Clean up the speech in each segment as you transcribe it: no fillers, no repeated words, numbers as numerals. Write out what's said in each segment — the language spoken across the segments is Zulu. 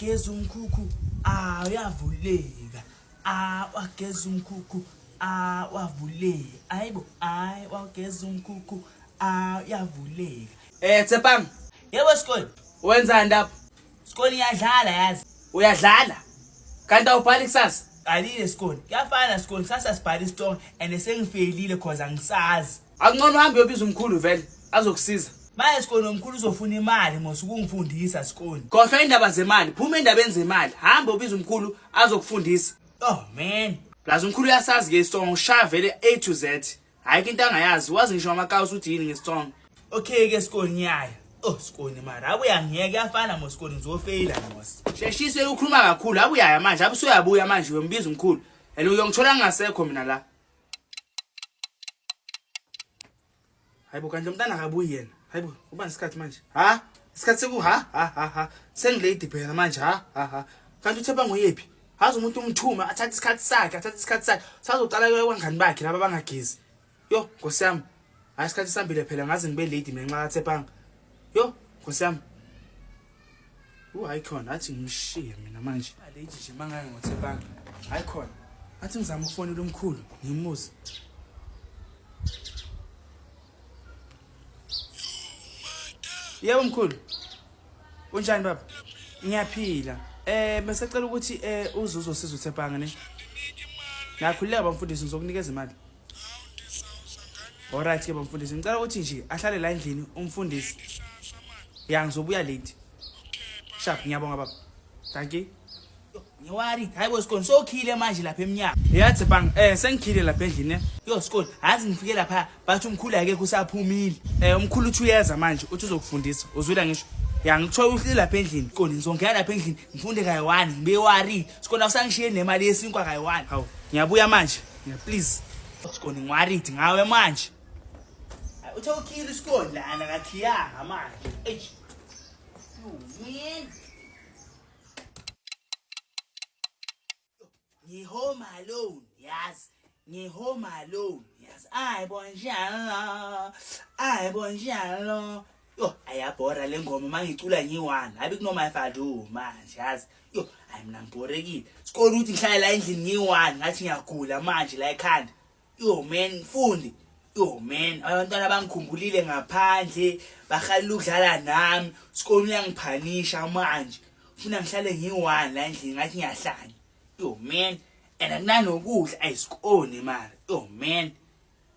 Wageza umkhukhu, ah uyavuleka. Ah wageza umkhukhu, ah wavuleka. Hayibo, hayi wageza umkhukhu, ah uyavuleka. Eh Tsepang, Yebo Skoni. wenzani lapho? Skoni iyadlala yazi. Uyadlala? Kanti awubhali kusasa? Qalile Skoni. Kuyafana Skoni, kusasa sibhala istongo and sengifeyilile cause angisazi. Akungcono uhambe uyobiza umkhulu vele azokusiza. Manje Skoni omkhulu uzofuna imali mos ukungifundisa Skoni. Khohlwa indaba zemali, phuma endabeni zemali. Hamba ubiza umkhulu azokufundisa. Oh man. Plus umkhulu uyasazi ke isongo, ushaya vele A to Z. Hayi into angayazi, wazi ngisho amakawusi uthi yini ngesongo. Okay ke Skoni ngiyaya. Oh Skoni mara abuya ngiyeke kuyafana mos Skoni ngizofeyila mos. Sheshise ukhuluma kakhulu, abuyaya manje, abusuyabuya manje uyombiza umkhulu. And uyongithola ngingasekho mina la. Hayibo kanti lo mntana akabuyi yena. Hayibo uba nesikhathi manje. Ha? Isikhathi seku ha ha ha ha. Sengilady phela manje ha ha ha. Kanti uThemba nguyephi? Hazi umuntu umthume athathe isikhathi sakhe, athathe isikhathi sakhe. Sazoqala kwangani bakhe laba bangagezi. Yo, Nkosi yami. Hayi isikhathi sihambile phela ngaze ngibe lady mina nxa kaThepanga. Yo, Nkosi yami. Hayi khona athi ngimshiye mina manje. Lady nje mangake ngoThepanga. Hayi khona. Athi ngizama ukufonela umkhulu ngimbuze. Yebo mkhulu. Unjani baba? Ngiyaphila. Eh besacela ukuthi eh uze uzosiza uThepanga ne. Ngiyakhululeka bamfundisi ngizokunikeza imali. Alright ke bamfundisi ngicela ukuthi nje ahlale la endlini umfundisi. Ya ngizobuya late. Sharp ngiyabonga baba. Thank you. Ngiwari, hayi bo Skoni sokhile manje lapha emnyango. Yathi bang eh sengikhile lapha endlini. Yo Skoni, hazi ngifike lapha bathi umkhulu akekho usaphumile. Eh umkhulu uthi uyeza manje uthi uzokufundisa. Uzwile ngisho? Ya ngithiwa uhleli lapha endlini. Skoni ngizongena lapha endlini ngifunde kayi-one ngibe worried. Skoni awusangishiye nemali yesinkwa kayi-one. Hawu, ngiyabuya manje. Yeah, please. Skoni ngiworried ngawe manje. Uthe ukhile Skoni lana kakhiyanga manje. Eish. Yo man. Ngi-home alone, yazi. Ngi-home alone, yazi. Ayi bonjalo. Ayi bonjalo. Yo, ayabhora le ngoma mangicula ngiyi-one. Hayi kunoma if I do manje, yazi. Yo, hayi mina ngibhorekile. Sikole ukuthi ngihlale la endlini ngiyi-one, ngathi ngiyagula manje la ekhanda. Yo man, ngifunde. Yo man, abantwana bangikhumbulile ngaphandle, bahalela ukudlala nami. Sikole uyangiphanisha manje. Ufuna ngihlale ngiyi-one la endlini ngathi ngiyahlanya. Yo man, and akunanokudla ayisikoni mara. Yo man.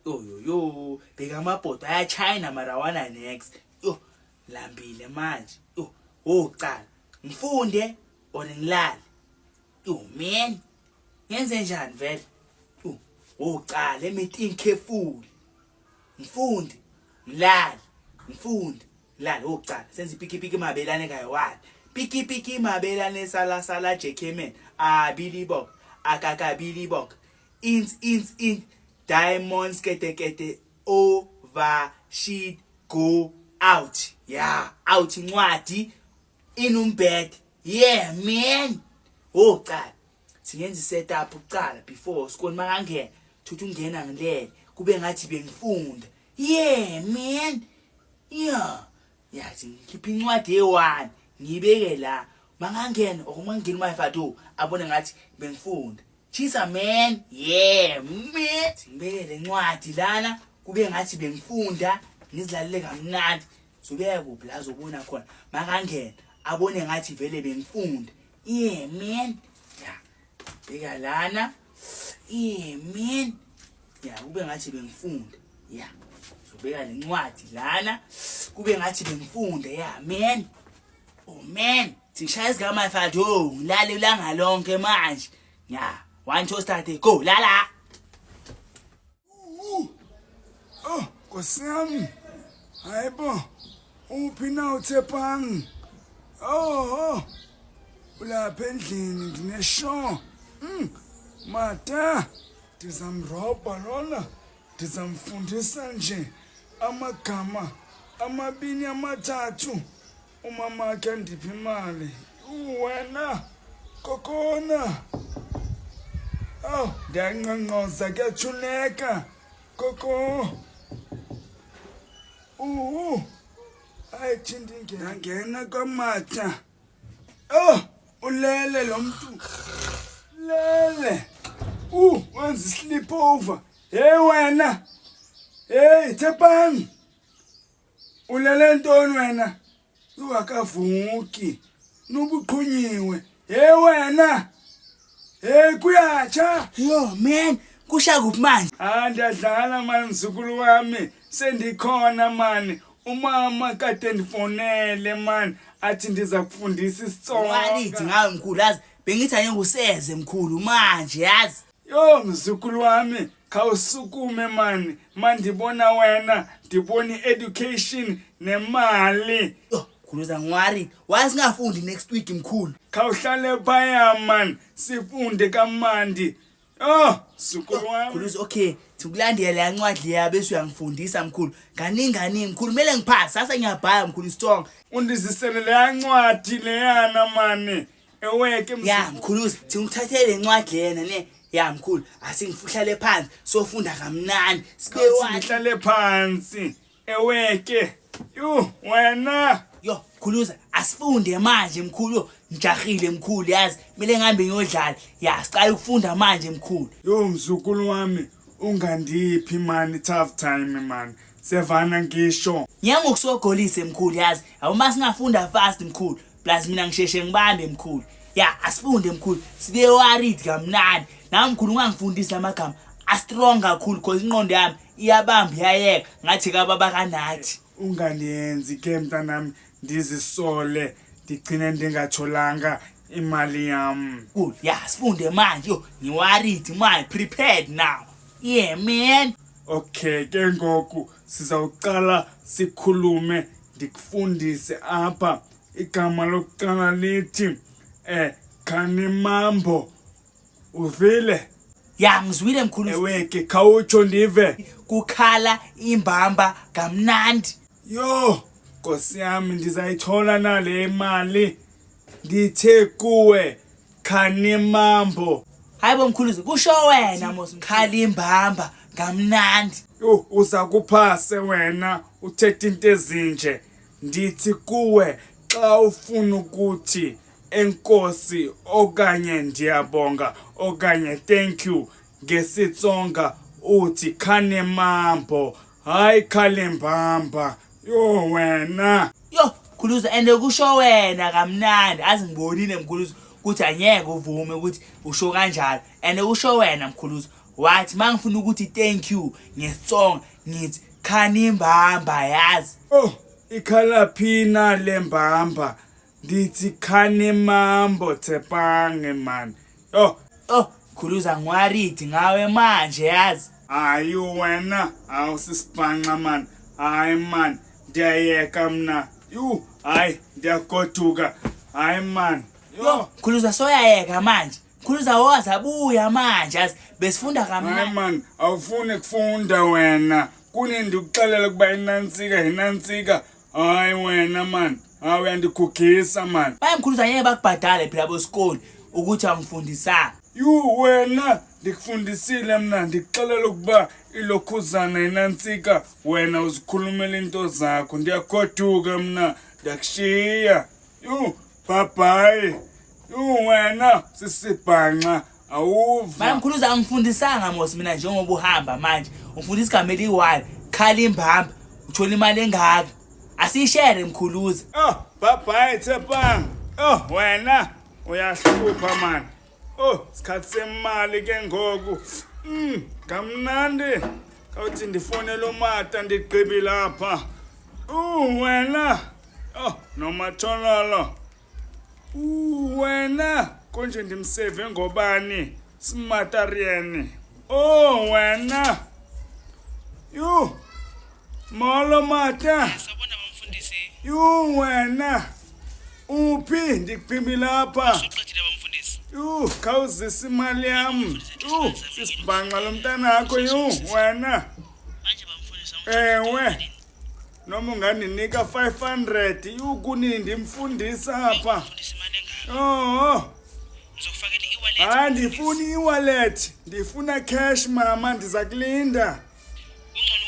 Yo yo yo, bheka amabhodo ayachina mara wana next. Yo, lambile manje. Yo, wokuqala ngifunde or ngilale. Yo man, ngenze njani vele? Yo, wokuqala let me think carefully. Ngifunde, ngilale, ngifunde, ngilale wokuqala senze ipikipiki mabelane kayi-one. Pikipiki mabelane sala sala JK man. Abilibok, akakabilibok. Int int int diamonds kete kete over shit go out. Yeah, out incwadi inumbhede. Yeah man. Wokuqala singenza isetup kuqala before sikoni makangena thuthi ungena ngilele kube ngathi bengifunda. Yeah man. Yeah. Yazi ngikhipha incwadi eyi-one ngiyibeke la mangangena or mangena umayifado abone ngathi bengifunda. Chisa man. Yeah man. Ngibeke le ncwadi lana kube ngathi bengifunda ngizilalele kamnandi. Zobeka kuphi la azobona khona makangena abone ngathi vele bengifunda. Yeah man. Yeah. Beka lana. Yeah man. Yeah, kube ngathi bengifunda. Yeah. Zobeka le ncwadi lana kube ngathi bengifunda. Yeah man. Oh man, sishaya ezikamayifado ngilale ilanga lonke manje. Yeah, 1 2 start go lala. Oh, Nkosi yami. Hayibo. Uphi na uThepang? Oh, oh. Ulapha endlini ngineshow. Mata, ndizamrobha lona. Ndizamfundisa nje amagama amabini amathathu. Umama akhe andiphe imali. Wena kokona. Oh, ndiyanqonqoza kuyatshuleka. Koko. Uhu. Ayi thindi ngena kwamata. Oh, Ulele lo mntu. Lele. Wenza sleep over. Hey wena. Hey Tshepang. Ulele ntoni wena? Uwakavuki. Nubuqhunyiwe. Hey wena. Hey kuyatsha. Yo man, kusha kuphi manje? Ah ndiyadlala mani mzukulu wami. Sendikhona mani. Umama kade ndifonele mani athi ndiza kufundisa isitsonga. Walithi ngawe mkhulu yazi bengithi angeke useze mkhulu manje yazi. Yo mzukulu wami khawusukume mani mandibona wena ndibona i-education nemali. Yo khuluza ngiwari why singafundi next week mkhulu? Khawuhlale phaya mani sifunde kamandi. Oh mzukulu wami. Khuluza okay sikulandela leya ncwadi leya bese uyangifundisa mkhulu. Kaningi kaningi mkhulu kumele ngiphase sasa ngiyabhala mkhulu isitsonga. Undizisele leya ncwadi leyana mani. Eweke Ya mkhuluza singikuthathele le ncwadi lena ne. Ya mkhulu asingifuhlale phansi sofunda kamnandi. Sibe Khawuthi ngihlale phansi. Eweke. Yu wena. Yo khuluza asifunde manje mkhulu ngijahile mkhulu yazi kumele ngihambe ngiyodlala ya sicala ukufunda manje mkhulu. Yo mzukulu wami ungandiphi mani tough time mani. Sevana ngisho. Ngiyeke ngokusogolise mkhulu yazi awuma singafunda fast mkhulu plus mina ngisheshe ngibambe mkhulu. Ya asifunde mkhulu sibe worried kamnandi. Nami mkhulu ungangifundisi lamagama a strong kakhulu because ingqondo yami iyabamba iyayeka ngathi kababa kanathi. Ungandiyenzi ke mntanami ndizisole ndigcine ndingatholanga imali yam. Mkhulu ya sifunde manje yo ngiworried manje prepared now. Yeah man. Okay ke ngoku sizawuqala sikhulume ndikufundise apha. Igama lokuqala lithi Khanimambo. Uvile? Ya ngizwile mkhulu. Eweke khawutsho ndive. Kukhala imbamba kamnandi. Yo Nkosi yami ndizayithola nale imali. Ndithe kuwe Khanimambo. Hayibo mkhuluzi kusho wena mos khala imbamba kamnandi. Yo uza kuphase wena uthethe into ezinje. Ndithi kuwe xa ufuna ukuthi enkosi okanye ndiyabonga okanye thank you ngesitsonga uthi Khanimambo hayi Khalimbamba. Yo wena. Yo Khuluza and kusho wena kamnandi azi ngibonile mkhuluza ukuthi angeke uvume ukuthi usho kanjalo and kusho wena mkhuluza wathi mangifuna ukuthi thank you ngesitsonga ngithi Khanimbamba yazi. Oh ikhala phina lembamba ndithi Khanimambo Tshepange man. Yo oh Khuluza ngiworried ngawe manje yazi. Hayi wena awusisibhanxa man. Hayi man ndiyayeka mna. Yu hayi ndiyagoduka. Hayi man. Yo Khuluza soyayeka manje. Khuluza woza buya manje yazi besifunda Hayi kamnandi. man awufuni kufunda wena. Kuni ndikuxelela ukuba inantsika yinantsika. Hayi wena man. Hayi uyandigugisa man. Baye Mkhuluza ngeke bakubhadale phela bosikoli ukuthi angifundisanga. Yu wena ndikufundisile mna ndikuxelela ukuba ilokhuzana inantsika wena uzikhulumela into zakho. Ndiyagoduka mna ndiyakushiya. Yu bye bye. Yu wena sisibhanxa awuva. Baye Mkhuluza angifundisanga mos mina njengoba uhamba manje. Ungifundisa igama eliyi-one khala imbamba uthola imali engaka. Asiyishere Mkhuluza. Oh bye bye Tshepang. Oh wena uyahlupha man. Oh sikhathi semali ke ngoku. Kamnandi. Khawuthi ndifonele umata ndigqibile apha. Wena. Oh nomathololo. Wena konje ndimseve ngobani? Smartarian. Oh wena. Yu. Molo mata. Sawubona bamfundisi. Yu wena. Uphi ndikuphimile apha. Usuqedile bamfundisi. Yu khawuzisa imali yam. Yu sisibhanxa lo mntanakho yu wena. Manje bamfundisi Ewe. Noma ungandinika 500 yu kunini ndimfundisa apha. Mfundisi imali engaka. Oh. Ngizokufakela i-wallet. Hayi ndifuna i-wallet. Ndifuna cash mama ndiza kulinda.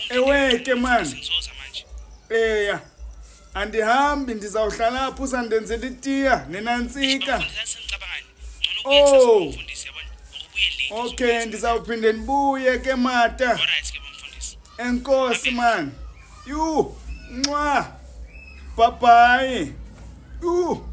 Kungcono Ewe ke man. Ngizoza manje. Eya. Andihambi ndizawuhlala apho uzandenzela itiya nenantsika. Oh. Okay, ndizawuphinde ndibuye ke mata. Enkosi man. Yhu, nxa. Bye bye. Yhu.